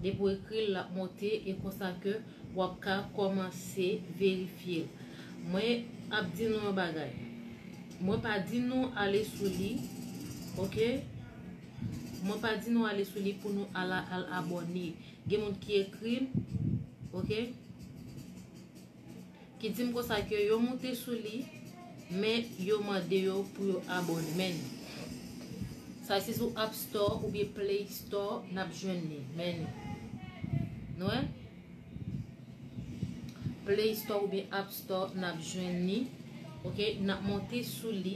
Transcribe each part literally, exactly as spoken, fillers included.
Depi w ekri l, l ap monte, e konsa ke w ap ka kòmanse verifye l. Mwen ap di nou yon bagay. Mwen pa di nou ale sou li, oke? Mwen pa di nou ale sou li pou nou al, al abòne. Gen moun ki ekri l, oke? Ki di m konsa ke yo moute sou li, men yo mande yo pou yo abòne. Men sa se sou App Store oubyen Play Store n ap jwenn li. Men nou wè? Play Store oubyen App Store n ap jwenn li. Oke, n ap monte sou li.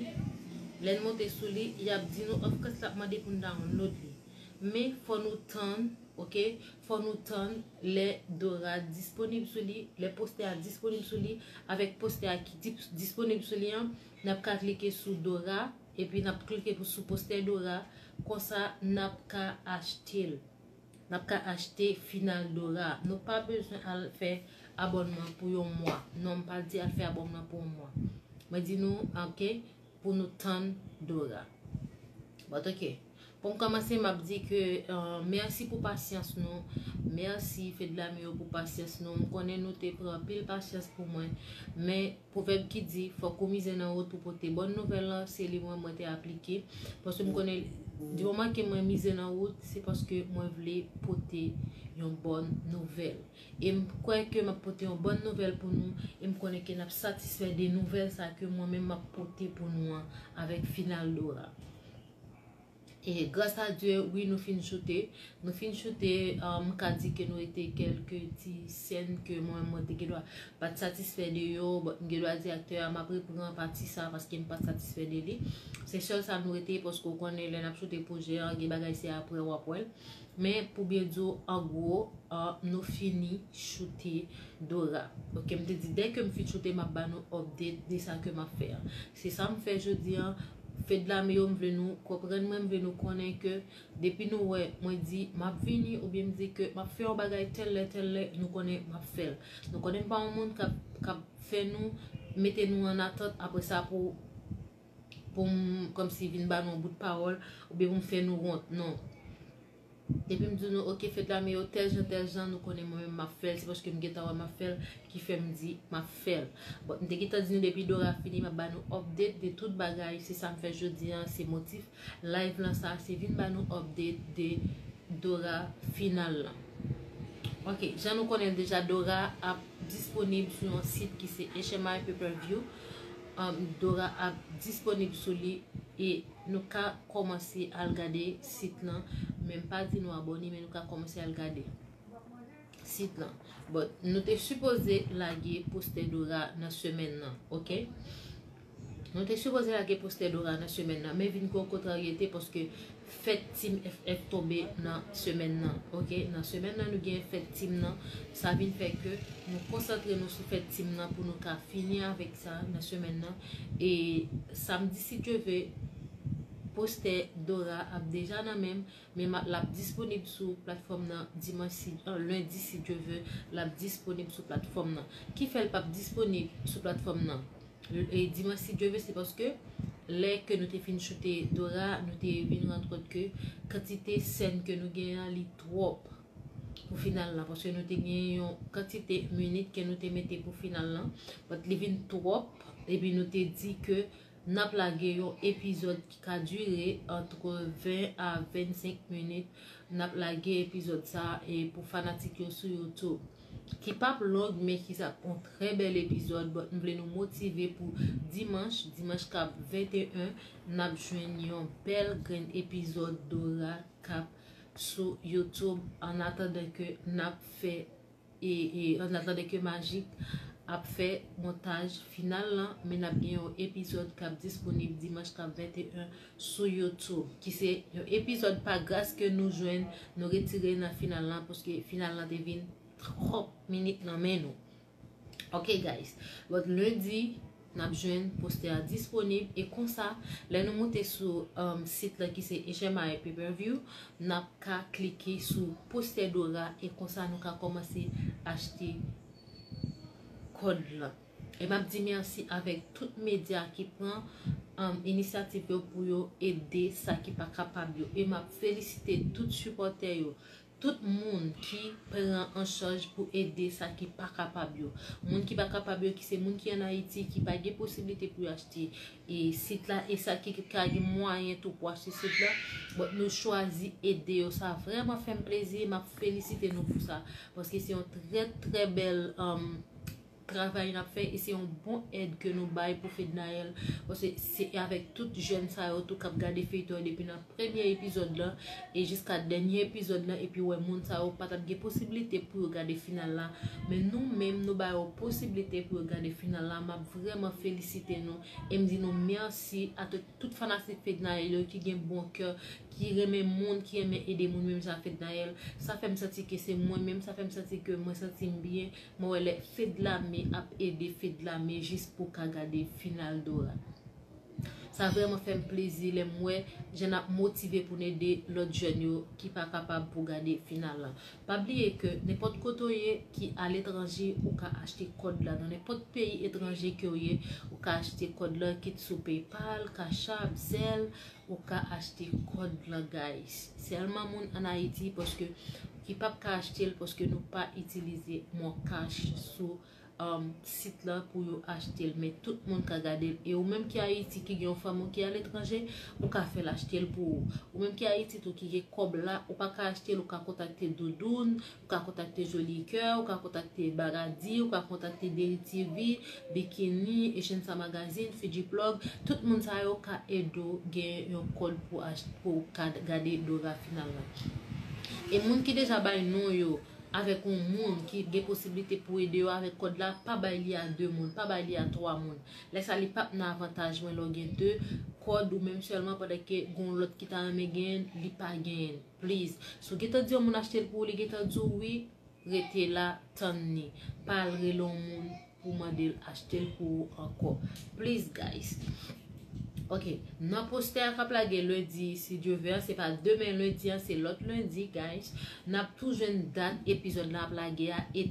Lè n monte sou li, y ap di nou, of course, l ap mande pou n download li. Men fò nou tann, oke? Fò nou tann lè Dora disponib sou li, lè postè a disponib sou li, avèk postè a ki dip-, disponib sou li an, n ap ka klike sou Dora, epi n ap klike pou, sou postè Dora, konsa n ap ka achte l. N ap ka achte final Dora. Nou pa bezwen al fè abònman pou yon mwa. Non, m pa di al fè abònman pou yon mwa. Mwen di nou, oke, pou nou tann Dora. But oke. Pou m kòmanse, m ap di ke, euh, mèsi pou pasyans nou. Mèsi, Fedlame yo, pou pasyans nou. M konnen nou te pran anpil pasyans pou mwen. Men, pwovèb ki di, fòk ou mize nan wout pou pote bòn nouvèl lan, se li mwen, mwen te aplike. Paske m konnen, di moman ke mwen mize nan wout, se paske mwen vle pote yon bòn nouvèl. E m kwè ke m ap pote yon bòn nouvèl pou nou, e m konnen ke n ap satisfè de nouvèl sa ke mwen menm m ap pote pou nou an avèk final Dora. E gras a Dye, wi, nou fin choute. Nou fin choute, um, m ka di ke nou rete kèlke ti sèn ke mwen, mwen te gen dwa pa t satisfè de yo. Bon, m gen dwa di aktè a, m ap repran pati sa paske m pa t satisfè de li. Se sèl sa nou rete, paske w konnen lè n ap choute pwojè an, gen bagay se apre w ap wè l. Men pou byen di w, an gwo, an, nou fini choute Dora. Oke, m te di, dèke m fin choute, m ap ba nou update de sa ke m ap fè an. Se sa m fè jodi an. Fedlame yo, m vle nou konprann mwen, m vle nou konnen ke depi nou wè mwen di m ap vini, oubyen m di ke m ap fè yon bagay tèl lè, tèl lè, nou konnen m ap fè l. Nou konnen m pa yon moun k ap, k ap fè nou, mete nou an atant, apre sa pou, pou m kòmsi vin ba nou yon bout pawòl, oubyen pou m fè nou wont. Non. Depi m di nou, oke, Fedlame yo, tèl jan, tèl jan, nou konnen mwen menm m ap fè l, se paske m gentan wè m ap fè l, ki fè m di m ap fè l. Bon, m te gentan di nou depi Dora fini, m ap ba nou update de tout bagay, se sa m fè jodi an, se motif live lan sa, se vin ba nou update de Dora final lan. Oke, jan nou konnen l deja, Dora ap disponib sou yon sit ki se H M I Pay-Per-View. Um, Dora ap disponib sou li e nou ka kòmanse al gade sit lan. Men m pa di nou abòne, men nou ka kòmanse al gade sit lan. Bon, nou te sipoze lage postè Dora nan semèn nan, oke? Nou te sipoze lage postè Dora nan semèn nan, men vin gen yon kontraryete paske fèt Team F F tonbe nan semèn nan, oke? Nan semèn nan, nou gen fèt Team nan. Sa vin fè ke nou konsantre nou sou fèt Team nan pou nou ka fini avèk sa nan semèn nan. E samdi, si Dye vle, postè Dora ap deja nan men m, men m ap, l ap disponib sou platfòm nan dimanch, si, euh, lendi, si Dye vle, l ap disponib sou platfòm nan. Ki fè l p ap disponib sou platfòm nan? E dimanch, si Dye vle, se paske lè ke nou te fin choute Dora, nou te vin rann kont ke kantite sèn ke nou genyen an, li twòp pou final lan, paske nou te gen yon kantite minit ke nou te mete pou final lan, but li vin twòp, epi nou te di ke n ap lage yon epizòd ki ka dire antre ven a vennsenk minit. N ap lage epizòd sa a, e pou fanatik yo sou YouTube. Ki p ap long, men ki s ap yon trè bèl epizòd. But m vle nou motive pou dimanch, dimanch k ap venteyen, n ap jwenn yon bèl grenn epizòd Dora k ap sou YouTube, an atandan ke n ap fè, e, e, an atandan ke Magic ap fè montaj final lan, men n ap gen yon epizòd k ap disponib dimanch k ap venteyen sou YouTube, ki se yon epizòd pa gras ke nou jwenn, nou retire nan final lan, paske final lan te vin twòp minit nan men nou. Ok, guys. But lendi, n ap jwenn postè a disponib. E konsa, lè nou moute sou, um, sit lan ki se H M I Pay-Per-View, n ap ka klike sou postè Dora e konsa nou ka kòmanse achte kòd lan. E m ap di mèsi avèk tout medya ki pran, um, inisyativ yo pou yo ede sa ki pa kapab yo. E m ap felisite tout sipòtè yo. tout moun ki pran an chaj pou ede sa ki pa kapab yo. Moun ki pa kapab yo, ki se moun ki ann Ayiti, ki pa gen posiblite pou yo achte e sit la, e sa ki ka gen mwayen tou pou achte sit la, but nou chwazi ede yo. Sa vrèman fè m plezi, m ap felisite nou pou sa, paske se yon trè, trè bèl, um, travay n ap fè, e se yon bon èd ke nou bay pou Fednaelle, paske se avèk tout jèn sa yo tou k ap gade feyton an depi nan premye epizòd lan e jiska dènye epizòd lan, epi wè moun sa yo pa t ap gen posiblite pou yo gade final la, men nou menm nou ba yo posiblite pou yo gade final la. M ap vrèman felisite nou e m di nou mèsi a tout, tout fanatik Fednaelle yo ki gen bon kè, ki renmen moun, ki renmen ede moun menm jan Fednaelle. Sa fè m santi ke se mwen menm, sa fè m santi ke mwen santi m byen. Mwen wè lè Fedlame ap ede Fedlame jis pou ka gade final Dora. Sa vrèman fè m plezi lè m wè jan n ap motive pou n ede lòt jèn yo ki pa kapab pou gade final lan. Pa bliye ke nenpòt kote w ye ki aletranje, ou ka achte kòd la. Nan nenpòt peyi etranje ke w ye, ou ka achte kòd la, kit sou PayPal, Cash App, Zelle, ou ka achte kòd la, guys. Sèlman moun ann Ayiti, paske ki p ap ka achte l, paske nou pa itilize MonCash sou um, sit la pou yo achte l, men tout moun ka gade l. E ou menm ki Ayiti, ki gen yon fanmi w ki aletranje, ou ka fè l achte l pou ou. Ou menm ki Ayiti tou, ki gen kòb la, ou pa ka achte l, ou ka kontakte Doudoun, ou ka kontakte Joli Kè, ou ka kontakte Bagadi, ou ka kontakte Deri T V, Bikini, Echensa Magazine, Fiji Plug. Tout moun sa yo ka ede w gen yon kòd pou achte, pou w ka gade Dora final la. E moun ki deja bay non yo, avèk yon moun ki gen posiblite pou ede yo avèk kòd la, pa bay li a de moun, pa bay li a twa moun. Lè sa li p ap nan avantaj mwen lè w gen de kòd ou menm sèlman pandan ke gon lòt ki ta renmen genyen, li pa genyen. Please, si w gentan di yon moun achte l pou ou, li gentan di w wi, rete la, tann ni. Pa al rele yon moun pou mande l achte l pou ou ankò. Please, guys. Ok, nan postè a k ap lage lendi, si Dye vle, se pa demen lendi an, se lòt lendi, guys. N ap tou jwenn dat epizòd la ap lage a, e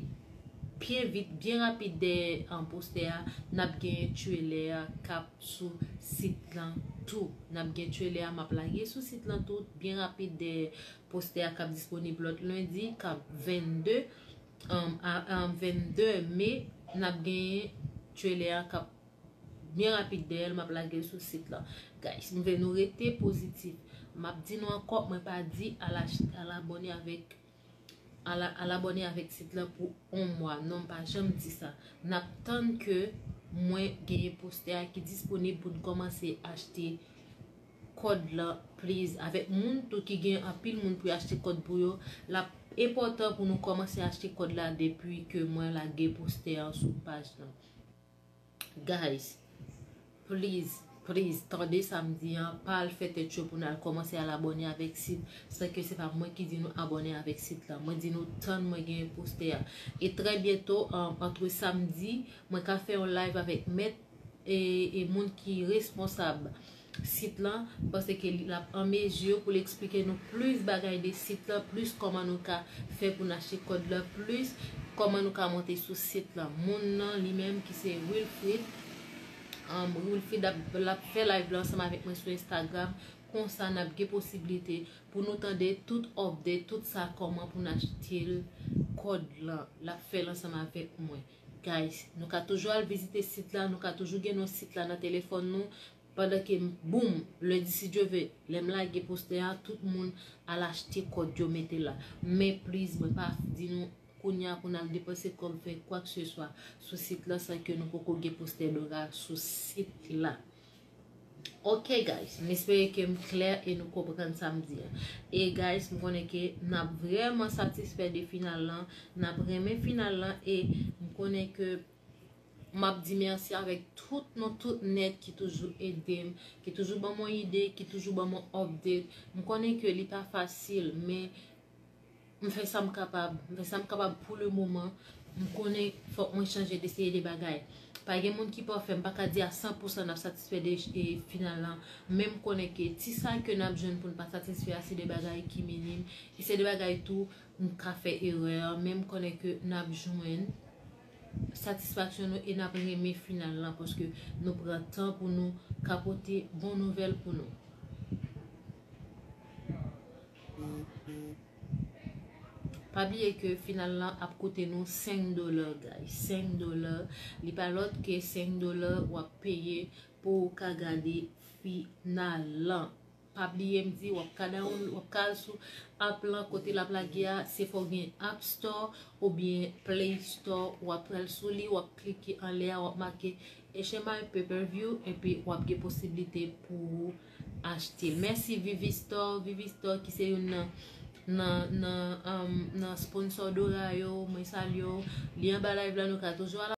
byen vit, byen rapid dèyè, an, postè a, n ap gen trailer k ap sou sit lan tou. N ap gen trailer a, m ap lage sou sit lan tou, byen rapid dèyè postè a k ap disponib lòt lendi, k ap vennde, um, a, a, vennde me, n ap genyen trailer a k ap byen rapid dèyè l, m ap lage l sou sit lan. Guys, m vle nou rete pozitif. M ap di nou ankò, mwen pa di al ach-, al abòne avèk, al, al abòne avèk sit lan pou yon mwa. Non, m pa janm di sa. N ap tann ke mwen genyen postè a ki disponib pou n kòmanse achte kòd lan, please. Avèk moun tou ki gen anpil moun pou y achte kòd pou yo, l ap enpòtan pou nou kòmanse achte kòd la depi ke mwen lage postè an sou paj lan. Guys, please, please, tande sa m di an, pa al fè tèt cho pou n al kòmanse al abòne avèk sit, san ke se pa mwen ki di nou abòne avèk sit lan. Mwen di nou tann mwen genyen postè a. E trè byento, um, antre samdi, mwen ka fè yon live avèk mèt e, e moun ki responsab sit lan, paske li, l ap an mezi pou l eksplike nou plis bagay de sit lan, plis kòman nou ka fè pou n achte kòd lan, plis kòman nou ka monte sou sit lan. Moun nan li menm ki se Wilfrid, um, Wilfrid ap, l ap fè live la ansanm avèk mwen sou Instagram, konsa n ap gen posiblite pou nou tande tout update, tout sa kòman pou n achte l, kòd lan, l ap fè l ansanm avèk mwen. Guys, nou ka toujou al vizite sit la, nou ka toujou gen non sit la nan telefòn nou, pandan ke, boum, lendi si Dye vle, lè m lage postè a, tout moun al achte kòd yo mete la. Men please, mwen pa di nou kounye a pou n al depanse kòb fè kwakeseswa sou sit la san ke nou poko gen postè Dora sou sit la. Ok, guys, m espere ke m klè e nou konprann sa m di an. E, guys, m konnen ke n ap vrèman satisfè de final lan, n ap renmen final lan, e m konnen ke m ap di mèsi avèk tout non tout nèt ki toujou ede m, ki toujou ban m yon ide, ki toujou ban m yon update. M konnen ke li pa fasil, men m fè sa m kapab. M fè sa m kapab pou le moman. M konnen fòk mwen chanje de seri de bagay. Pa gen moun ki pafè, m pa ka di a san pou san n ap satisfè de, de final lan. Men m konnen ke ti sa ke n ap jwenn pou n pa satisfè a, se de bagay ki minim. E se de bagay tou, m ka fè erè, men m konnen ke n ap jwenn satisfaksyon nou e n ap renmen final lan, paske nou pran tan pou nou ka pote bon nouvèl pou nou. Pa bliye ke final lan ap koute nou senk dola, guys. Senk dola. Li pa lòt ke senk dola w ap peye pou w ka gade final lan. Pa bliye m di, w ap ka down, w ap ka al sou app lan, kote l ap lage a, se fò w gen App Store oubyen Play Store, w ap pral sou li, w ap klike anlè a, w ap make H M I pay per view, epi w ap gen posiblite pou w achte l. Mèsi Vivi Store, Vivi Store ki se youn nan nan nan um, nan sponsor Dora yo, mwen salye w. Li anba live la, nou ka toujou al